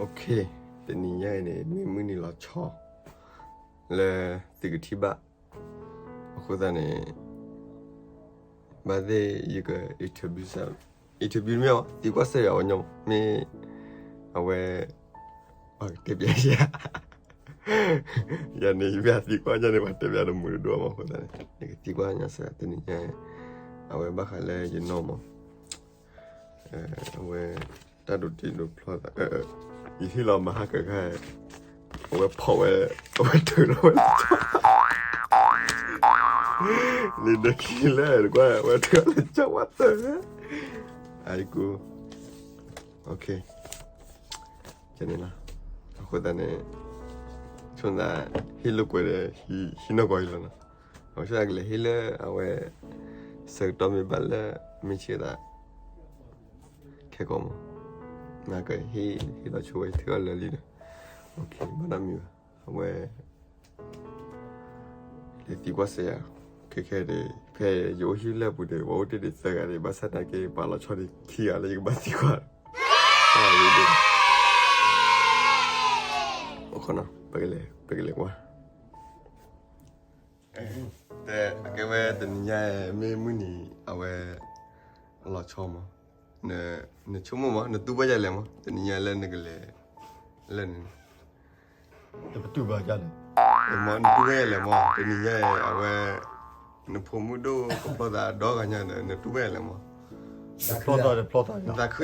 Okay, တနံၤညါအံၤန့ၣ် မ့ၢ်မုၢ်နံၤလီၤဆီ လၢသုကထံၣ်ဘၣ်. အဃိသတးန့ၣ် ဘၣ်သ့ၣ်ယက interview စၢ်, interview မ့ၢ်အီၤ သံကွၢ်စၢၤယၤအီၤညီမး မ့ၢ်အဝဲ ပှၤကတဲပျးယၤ ယၤန့ၣ် ယမ့ၢ်သံကွၢ်ညါန့ၣ် ပှၤတဲပျးတမုာ်တဒိၣ်မး အဃိသတးန့ၣ် ယကသံကွၢ်ညါစၢ် တနံၤညါ အဝဲဘၣ်ဃးလၢယနီၢ်မး အဝဲ တၢ်ဒိးတ့ဒိးဖျီသး ယဟ့ၣ်လီၤမၤဟါကခါ အဝဲဖီၣ်ဝဲ အဝဲထုးထီၣ်ဝဲ လံာ်ဒၢခံလၢတကွၢ် အဝဲထုးထီၣ်လၢကၠီဝါတၢ် အအံၤကူ okay န့ၣ်လီၤ. အဃိသတးန့ၣ် ဆိသး ဟ့ၣ်လိာ်ကွဲဒီး ဟံးနီၢ်ကီၢ်အံၤလီၤနီၤ. အဃိသတးကလဲၤဟ့ၣ်လၢအဝဲ ဆၢကတီၢ်မ့ၢ်ဘၣ်လၢ မ့ၢ်ဆ့သး ခဲကိာ်မး နကဟ့ၣ် ဟ့ၣ်လီၤဆိဝဲ ထုးအီၤလၢာ်လံဒီး ဘၣ်နီတမံၤဘၣ်. အဝဲ လဲၤသံကွၢ်စၢၤယၤ ခဲခဲဒၣ် ဖဲယအိၣ်ဟံၣ်လၢပူၤဒီး ပှၤအိၣ်တ့ၢ်ဒံးသၢဂၤန့ၣ် ဘၣ်ဆၣ်သနာ်က့ ပှၤလီၤဆီဒံးခံဂၤလၢယကဘၣ်သံကွၢ် ပကလဲၤ ပကလဲၤကွၢ် တဲ အကဲဝဲတနံၤညါ မ့ၢ်မုၢ်နံၤ အဝဲ လီၤဆီမး နဆိကမိၣ်မး နတူၢ်ဘၣ်ယၤလဲၣ်မး တနံၤညါလၢနကလဲၤ လၢန တပတူၢ်ဘၣ်ယၤလဲၣ် မး နတူၢ်ဘၣ်ယၤလဲၣ်မး တနံၤညါ အဝဲ နဖိမုၣ်ဒိၣ်ကဖျီသးဒီဂၤညါဒီး နတူၢ်ဘၣ်ယၤလဲၣ်မး ဖျီသးဒီးဖျီသး နသးခုယၤ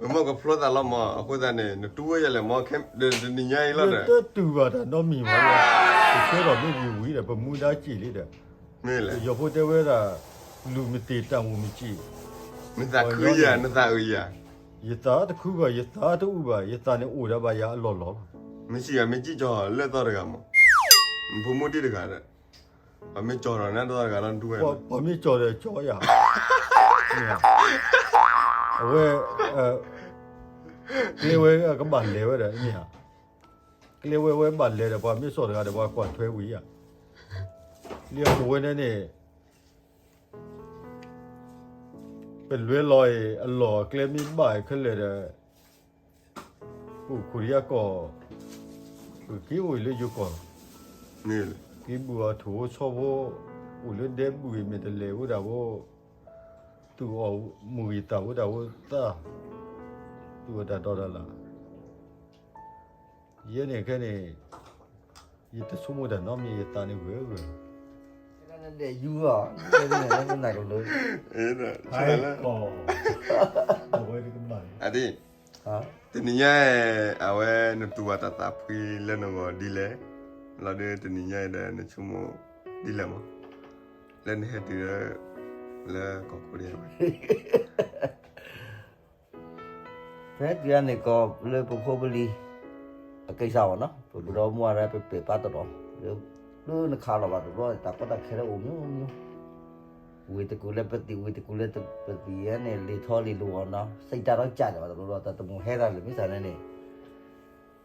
မး မ့ၢ်ကဖျီသးလီၤမး အဃိသတးန့ၣ် နတူၢ်ဘၣ်ယၤလဲၣ်မး တနံၤညါအံၤလီၤဒီး တတူၢ်ဘၣ်တၢ်နီတမံၤမး ပဆှၢဒီးမ့ၢ်ဝံၤဝံၤဒီး ပမူဒါစံးလံဒီး မ့ၢ်လဲၣ် ယီၤဖိတဲဝဲဒၣ် လူမတည်တံာ်မူးမစံး နသးခုယၤ နသးအုးယၤ ယသးတခုဘၣ် ယသးတအုးဘၣ် ယသးန့ၣ်အိၣ်ဒၣ်ဘၣ်ယၤအလီၢ်လီၢ်လီၤ. မ့ၢ်စံးယၤ မ့ၢ်စံးကၠီၤလၢသီတဂၤမး နဖိမုၣ်ဒံးတဂၤဒီး ပှၤမ့ၢ်ကၠီၤဒီးနၤတဂၤလီၤ နတူၢ်ဝဲ ပှၤမ့ၢ်ကၠီၤဒီးကၠီယၤ အဝဲ ကျဲဝဲကဘၣ်လဲၤဝဲဒီး မ့ၢ်ဧါ ကျဲဝဲဝဲဘၣ်လဲၤဒီး ပှၤမ့ၢ်စိာ်တဂၤဒီး ပှၤကွၢ်ထွဲဝံၤဧါ လၢအပူၤဝဲန့ၣ်န့ၣ် ပလဲၤလီၤအံၤ အလီၢ်အကျဲမ့ၢ်ဘၣ်အံၤခဲလၢာ်ဒီး ပအိၣ်ခိးဒံးအကီၢ် ပက့ၤအိၣ်အံၤလၢယိၤကီၢ် က့ၤဘုၣ်အီၤထိၣ်ဖိဆီဖိ အိၣ်လၢဒဲဘုၣ်အံၤ မ့ၢ်တလဲၤဝဲဒၣ်ဖိ သူၣ်အီၣ်မုၢ်ဂံၢ်သၣ်ဝဲဒၣ်ဖိသၣ် သူၣ်အီၣ်တၢ်ဒီတၢ်လၢ် ယဲန့ၣ်ခဲန့ၣ် ယတဆိကမိၣ်တၢ်နီတမံၤ ယသးန့ၣ်ဂၢၢ်ဂၢၢ် ဒဲးယူၢ်အီၤ ဒဲးယူၢ်အီၤ အဒ် တနံၤညါ အဝဲနတူၢ်ဘၣ်တၢ်သးဖှံလၢနဂီၢ်ဒ်လဲၣ်, လီၤဒုးတနံၤညါအံၤဒီးနဆိကမိၣ်ဒ်လဲၣ်မး, လၢနဟဲတုၤလၢ လၢကီၢ်ခိၣ်ဒ်လဲၣ် ဖဲတုၤအန့ၣ်ကီးလၢပဖိပလံၤ အကစၢ်အီၤနီၤ ပပဒီမါဝၤဒီး ပပဲာ်ပၢ်တရီ လၢနခးလီၤဘၣ်တဘျီ တၢ်ကီတၢ်ခဲလၢအိၣ်မးမး, ဝ့ၢ်တကူၣ်လၢပသံၣ် ဝ့ၢ်တကူၣ်လၢပသံၣ်န့ၣ် လံၤထီလံၤလိၤအီၤနီၤ စံးတၢ်ဒီးကၢ်လၢၤဘၣ်တဘျီ တၢ်တမူဟဲတၢ်လၢမ့ၢ်သးန့ၣ်န့ၣ်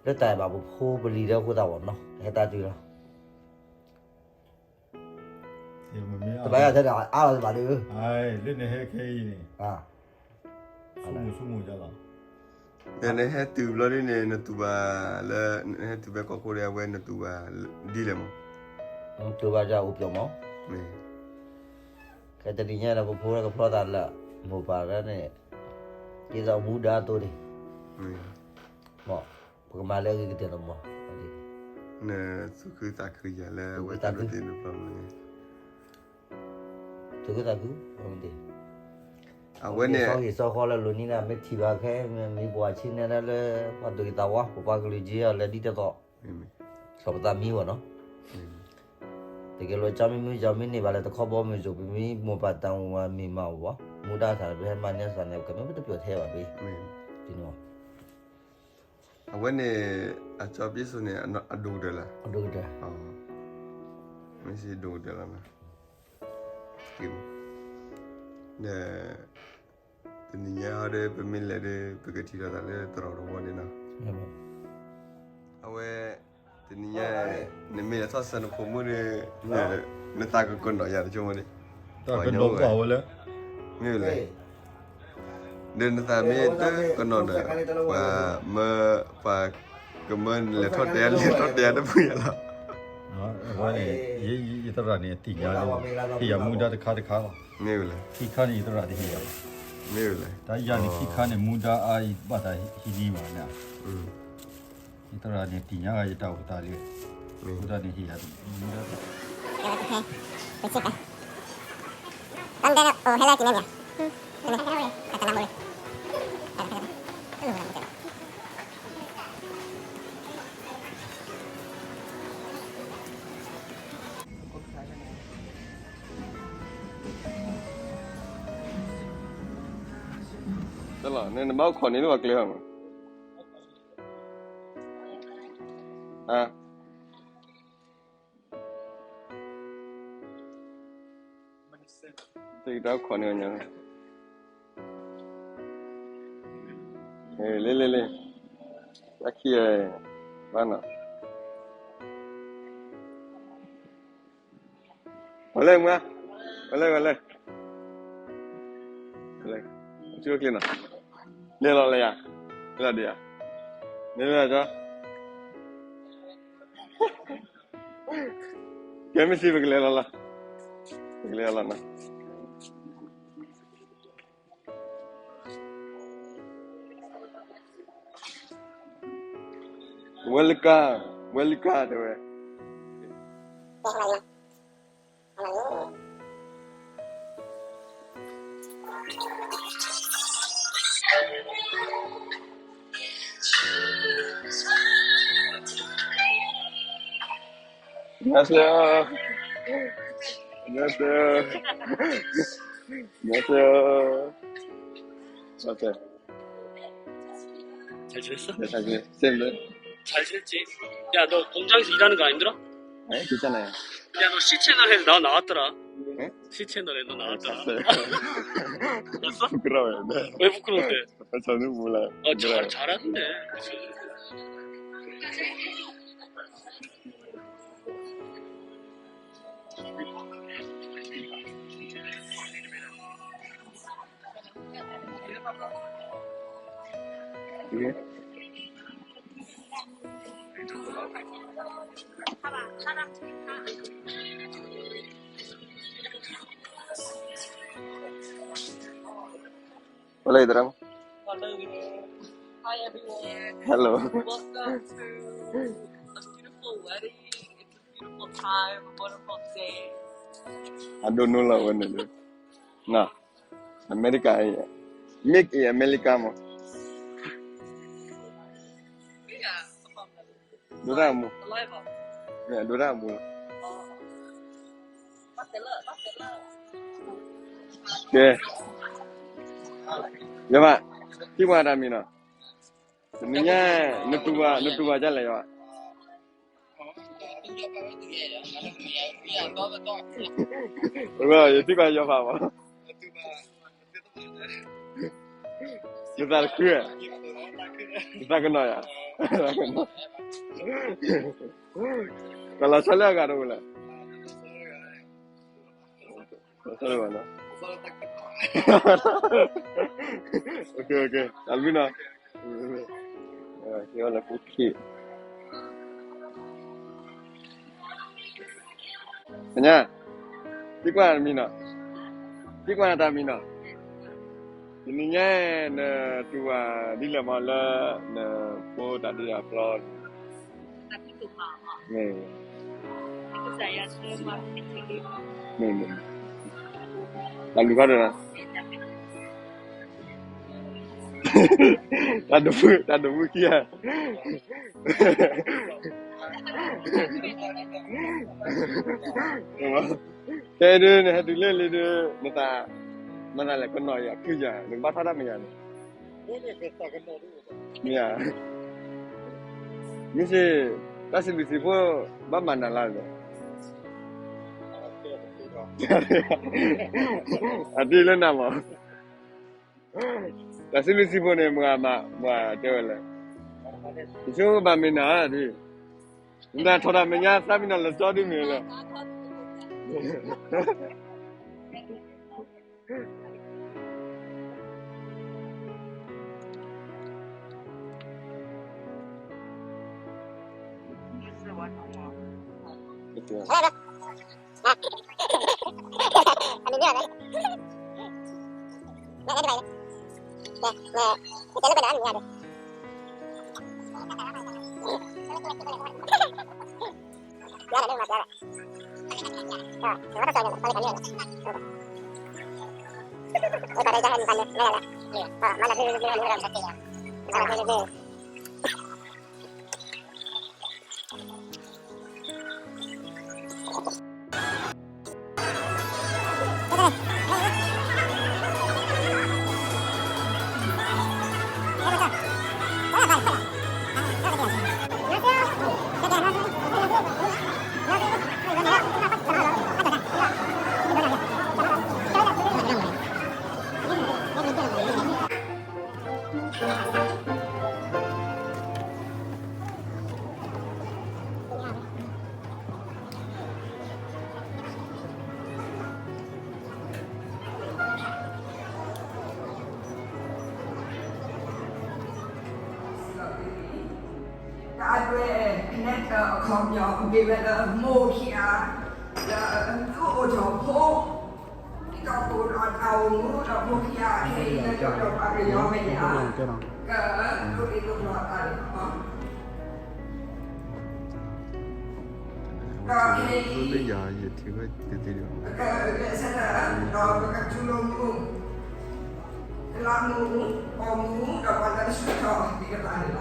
လၢတၢ်ဘၣ်ပဖိပလံၤဒီးအဃိသတးအီၤနီၤ ဟဲတၢ်တုၤလီၤ တဘၣ်ယၤထဲဒၣ်အါလီၤတဘၣ်ဒီး လၢနဟဲခဲအံၤန့ၣ် ဆိကမိၣ်ဆိကမိၣ်လီၤ, နဟဲတုၤဘျီဒ်န့ၣ် နတူၢ်ဘၣ်လၢ နဟဲတုၤဖဲကီၢ်ခိၣ်ဒီး အဝဲနတူၢ်ဘၣ်ဒ်လဲၣ်မး, တူၢ်ဘၣ်ဒ်အိၣ်ပျီမး, ခဲတနံၤညါဒီး ပဖိကဖျီသးလၢ မိၢ်ပၢ်လၢန့ၣ် က့ၤသးမူဒါအသိးန့ၣ် ပကမၤလၢအဂ့ၤကတၢၢ်လီၤမး, နသူၣ်ခုသးခုယၤလၢအဝဲတၢ်ဒိးတ့ဒိးဖျီန့ၣ် သူၣ်ခုသးခု, အဝဲန့ၣ် စီၤဂ့ၤစီၤဃီလၢလိၤနံၤဒၣ် မ့ၢ်ထံၣ်ဘၣ်ခဲ မ့ၢ်ပှၤဆံးနဲဒၣ်လၢ ပှၤဒိၣ်က့ၤသးဝါ ပပှၤကလုာ်က့ၤအီၤလၢဒ်တသီၣ်, စီၤပသးမံဝဲနီၤ, တကယ်လို့ ကျောင်းမီးမီး ကျောင်းမီးန့ၢ်ဘၣ်လၢတခီဘီမုၢ်စိၤ ပမ့ၢ်မိၢ်ပၢ်တၢ်အိၣ်မူမ့ၢ်မၤအိၣ်ဘၣ် မူဒါသး ပဟဲမၤန့ၢ်သးန့ၣ် ကမ့ၢ်ပတပျီၢ်ထဲဘၣ်ဘၣ်, အဝဲန့ၣ် အကၠီပ့စိန့ၣ် အဒိၣ်ကတၢၢ်လီၤ, မ့ၢ်စ့ဒိၣ်ကတၢၢ်လီၤနီၤ, ဒီး တနံၤညါဟီဒီး ပမ့ၢ်လဲၤဒီး ပကထံၣ်လိာ်သးလၢတရီတဝီန့ၣ်နီၤ, အဝဲ တနံၤညါ နမ့ၢ်လဲၤထီၣ်ဆၢနဖိမုၣ်ဒီး နသးကကနီၤယၤတဆိကမိၣ်န့ၣ်, တၢ်ကနီၤပှၤဝဲလၢ မ့ၢ်လဲၣ်, ဒီးနသးမ့ၢ်တကနီၤဒီး ပှၤမၢ ပှၤကမၢနလဲၤထီၣ်တဲ လဲၤထီၣ်တဲတပူၤယၤလီၤ. အဝဲန့ၣ် ယသရၣ်န့ၣ် သ့ၣ်ညါ ဟ့ၣ်ယၤမူဒါတခါတခါလီၤ. မ့ၢ်ဝဲလဲၣ်. ခံခါန့ၣ် ယသရၣ်တဟ့ၣ်ယၤဘၣ်. မ့ၢ်ဝဲလဲၣ်. တၢ်ယၤန့ၣ် ခံခါန့ၣ် မူဒါအါအံၤဘၣ်သးဟံးန့ၢ်ဘၣ်န့ၣ် ယသရၣ်န့ၣ် သ့ၣ်ညါဂၤယတၢ်အိၣ်သးလံ. မ့ၢ်ဝဲဒၣ်န့ၣ် ဟ့ၣ်ယၤတမူဒါ တလီၤ နဘၣ်အိၣ်ခိးန့ၣ် နဘၣ်ကျဲၤဘၣ်မး. တၢ်အိၣ်ခိးန့ၣ်ညါ လ့လ့လ့ တၢ်ခံ ဘၣ်နီၤ ပှၤလဲၣ်မး ပှၤလဲၣ် ပှၤလဲၣ် လဲၤလီၤလၢယၤ လဲၤလီၤဒံးယၤ လဲၤလီၤကၠီ ကဲမ့ၢ်စံး ပကလဲၤလီၤလီၤ ပကလဲၤလီၤလီၤနီၤ ဝဲလၢကါ ဝဲလၢကါတဲဝဲ 안녕하세요. 안녕하세요. 안녕하세요. 어때? 잘 지냈어? 네, 잘 지내. 쌤들? 잘 지냈지? 야, 너 공장에서 일하는 거 아니더라? 네, 괜찮아요. 야, 너 C 채널에 나 나왔더라. 네? C 채널에 너 네, 나왔더라. 봤어요. 봤어? 부끄러워요. 네. 왜 부끄러운데? 아, 저는 몰라요. 아, 잘, 부끄러워요. 잘하는데. 그치? Hola, Idram. Hello. Hi, everyone. Hello. Welcome to a beautiful wedding. It's a beautiful time, a wonderful day. I don't know la one. No. America, eh. Make in America မး. ဒိတၢ်မူ. ဒိတၢ်မူ. ကဲ. ယဘၣ်. သံကွၢ်တၢ်မံၤနီၤ. တနံၤညါ နတူၢ်ဘၣ် နတူၢ်ဘၣ်ဒ်လဲၣ် ယဘၣ်. ယသံကွၢ်ယီၤဖးမး. ယသးတခု, ယသးကနီၤယၤ, တၢ်လီၤဆီလၢအဂၤတအိၣ်လဲၣ်. တၢ်လီၤဆီလၢအဂၤတအိၣ်လဲၣ်. တၢ်ဘျုးနီၤ. ညါ, သံကွၢ်တၢ်မံၤနီၤ, သံကွၢ်တၢ်မံၤနီၤ, တနံၤညါ နတူၢ်ဘၣ်ဒ်လဲၣ်မးလၢ နဖိတၢ်ဒုးတၢ်ဖျီ, မ့ၢ်, မ့ၢ်, တၢ်လူၤခီဒီး တၢ်ဒိးမူ, တၢ်ဒိးမူခံဂၤ, တဲဒုး နဟဲတုၤလၢလံဒီး နသး, မၤသးလဲၣ် ကနီၤယၤ ခုယၤ နကဘၣ်ထီၣ်တၢ်မဲာ်ညါန့ၣ်, မ့ၢ်ဧါ, မ့ၢ်စ့ၢ်, တၢ်စံးဘျုးစံးဖှိၣ် ဘၣ်မၤနၤလၢ်ဒီး, အဒ်လၢနၤမး တၢ်စံးဘျုးစံးဖှိၣ်န့ၣ် မၤမး မၤတဲဝဲလဲၣ်, ယဆိကမိၣ်ဘၣ်မ့ၢ်နၤဒ်, နတၢ်ထီၣ်တၢ်မဲာ်ညါသးမံနီၤလၢာ်စီဒ်မ့ၢ်လၢ တၢ်အဒွဲၣ် connect အခီပညီ မ့ၢ်ဝဲလၢမိၢ်ခံဂၤ လၢသူၣ်အိၣ်ထီၣ်ဖိ ဒ်သိးကအိၣ်ဒီးတၢ်အိၣ်မူဒီးဖိခံဂၤခဲအံၤလၢယွၤဒီးပှၤကညီမဲာ်ညါ ကဒိးန့ၢ်ဒိးလီၤအသးန့ၣ်လီၤ. ဒီးခဲအံၤ ပကဂဲၤဆၢထၢၣ် ဒီးပကထူၣ်လိာ်မူ တလးမူ ပိာ်မူ ဒီးပှၤလၢအဆှၢထီၣ်သ့ၣ်တဖၣ်န့ၣ်လီၤ.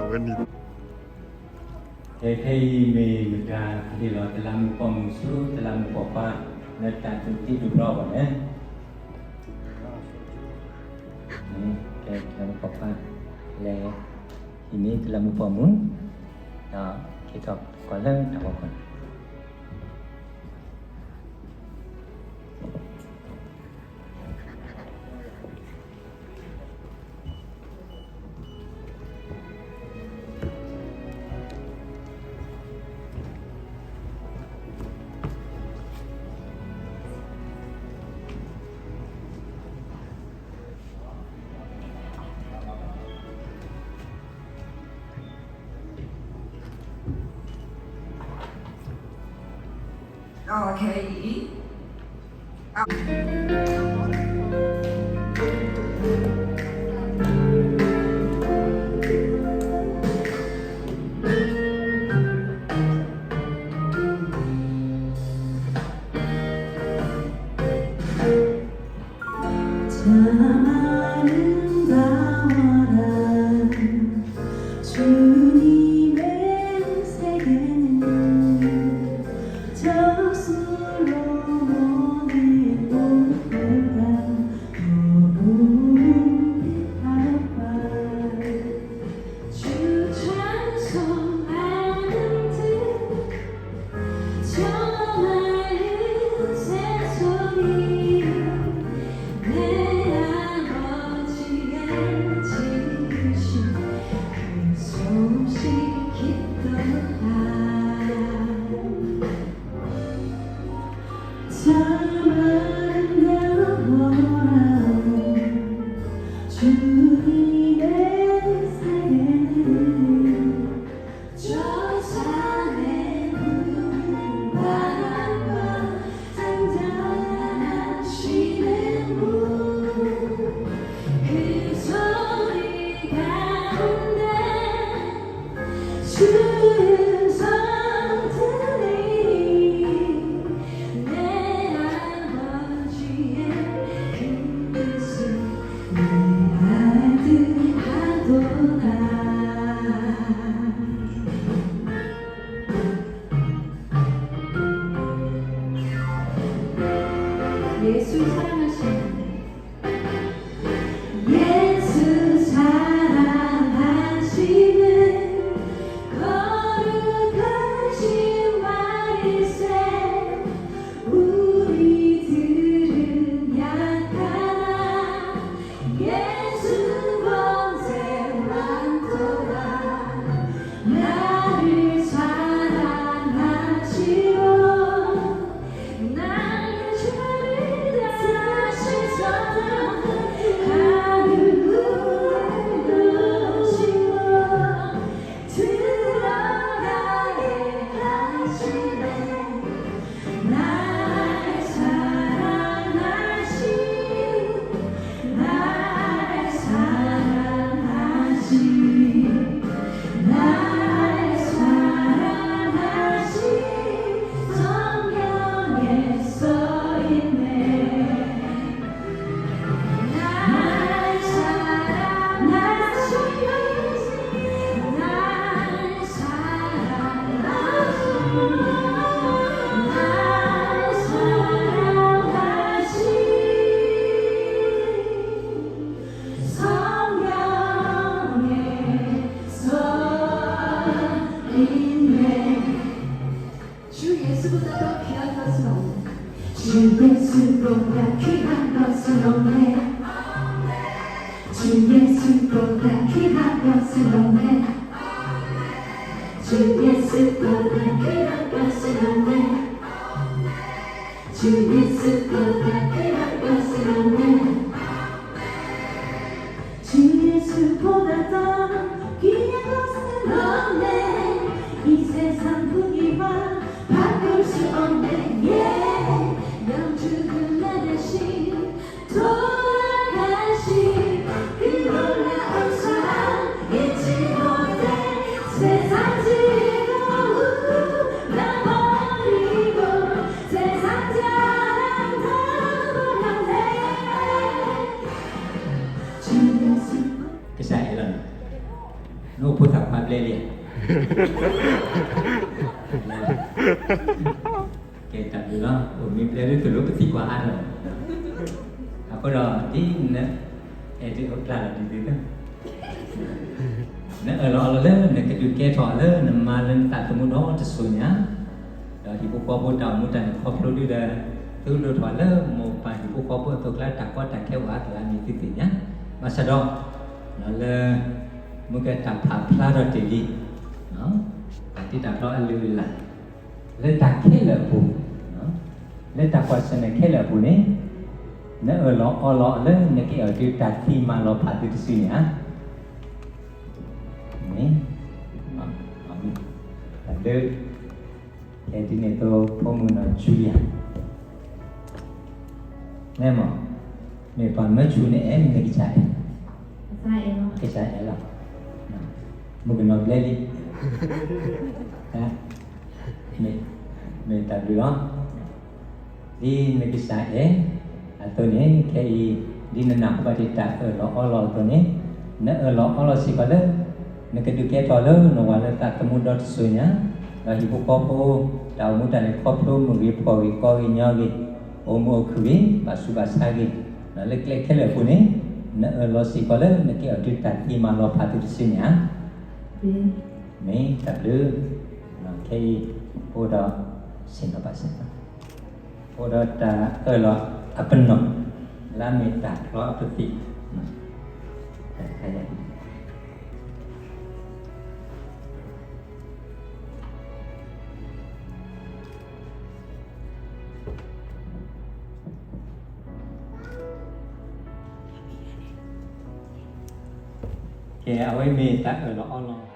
အဝဲန့ၣ် ကဲ ခဲအံၤမ့ၢ်မတၤဒ်လီၤ တလးမူးပိာ်မုၣ်ဆူ တလးမူးပိာ်ခွါ လၢတၢ်ဒိးတ့ဒိးဖျီအဂီၢ်န့ၣ် ကဲ တလးမူးပိာ်ခွါ လဲၤ ဟံးန့ၢ်တလးမူးပိာ်မုၣ် ဒီးက့ၤထီၣ်ကီၢ်လၢတၢ်ဂီၤခီၣ်န့ၣ် အဝဲန့ၣ် Okay. ကစၢ်အဲၣ်လီၤနၤ, နအိၣ်ဖိသၣ်ခွါဘျဲလံဧါ. ကဲတၢ်ဘျုးလီၤ, အိၣ်မ့ၢ်ဘျဲလၢတလိၣ်ပသံကွၢ်အါထီၣ်, အဃိဒီး ဒ်နအဲၣ်ဒိးအိၣ်ကျါလီၤဒ်သိး နအၢၣ်လီၤအီလီၤလၢနကဒုးကဲထီၣ်လၢနမါလၢနသးသမူဒီတစိၤညါ, ဒီးဟံၣ်ဖိဃီဖိတၢ်အိၣ်မူတၢ်န့ၣ်ခီဖျိဒုဒီး သုဒိၣ်ထီၣ်လၢမိၢ်ပၢ်ဟံၣ်ဖိဃီဖိအသိးကျါ တၢ်ကီတၢ်ခဲအိၣ်အါတလၢအမံၤသုသ့ၣ်ညါ, ဘၣ်ဆၣ်ဒီး လၢ မ့ၢ်ကဲတၢ်ဖးဖျါထီၣ်တ့ၢ်လံ, တၢ်တ့တၢ်ဖျီအလုၢ်အလၢ် လၢတၢ်ခဲလၢာ်အပူၤ, လၢတၢ်ကွၢ်ဆၢၣ်မဲာ်ခဲလၢာ်အပူၤန့ၣ်, နအၢၣ်လီၤအီလီၤလၢနကအဲၣ်ဒိးတၢ်သံမၤလီၤဖးသုတစုန့ၣ်ဧါ. မ့ၢ်, တၢ်ဘျုး ကဲဒ်န့ၣ်အသိး ဖိမုၣ်နီၢ် Julia, နဲမး, မ့ၢ်ပှၤမၢဆူၣ်န့ၣ်အဲၣ် မ့ၢ်နကစၢ်အဲၣ်, ကစၢ်အဲၣ်လီၤ, မုၣ်ကနီၤဘျဲလံ, မ့ၢ်တၢ်ဘျုးလီၤ. ဒ်နကစၢ်အဲၣ်အသိးန့ၣ် ခဲအံၤ ဒ်နနၢ်ဟူဘၣ်တ့ၢ်တၢ်အၢၣ်လီၤအီလီၤအသိးန့ၣ်, နအၢၣ်လီၤအီလီၤစ့ၢ်ကီးလၢ နကဒုးကဲထီၣ်လၢနဝၤလၢသးသမူဒီတစိၤညါ, ဒီးဟံၣ်ဖိဃီဖိ တၢ်အိၣ်မူတၢ်လဲၤခီဖျိမုၢ်ဂ့ၤဖှီၣ်ဂ့ၤကီဂ့ၤညီဂ့ၤ, အိၣ်မုာ်အိၣ်ခုၣ်ဂ့ၤ ဘၣ်ဆူးဘၣ်ဆါဂ့ၤ, ဒီးလၢကျဲခဲလၢာ်အပူၤန့ၣ်, နအၢၣ်လီၤစ့ၢ်ကီးလၢ နကအဲၣ်ဒိးတၢ်သ့မၤလီၤဖးသုတစုညါ မ့ၢ်တၢ်ဘျုး, ခဲအံၤ အိၣ်ဒီး ဆ့ၣ်နီၤဘၣ်ဆၣ်, အိၣ်ဒီးတၢ်အၢၣ်လီၤအပနီၣ်, လၢအမ့ၢ်တၢ်ချီအပသံၣ်, ကဲ အဝဲမ့ၢ်တၢ်အၢၣ်လီၤအီလီၤ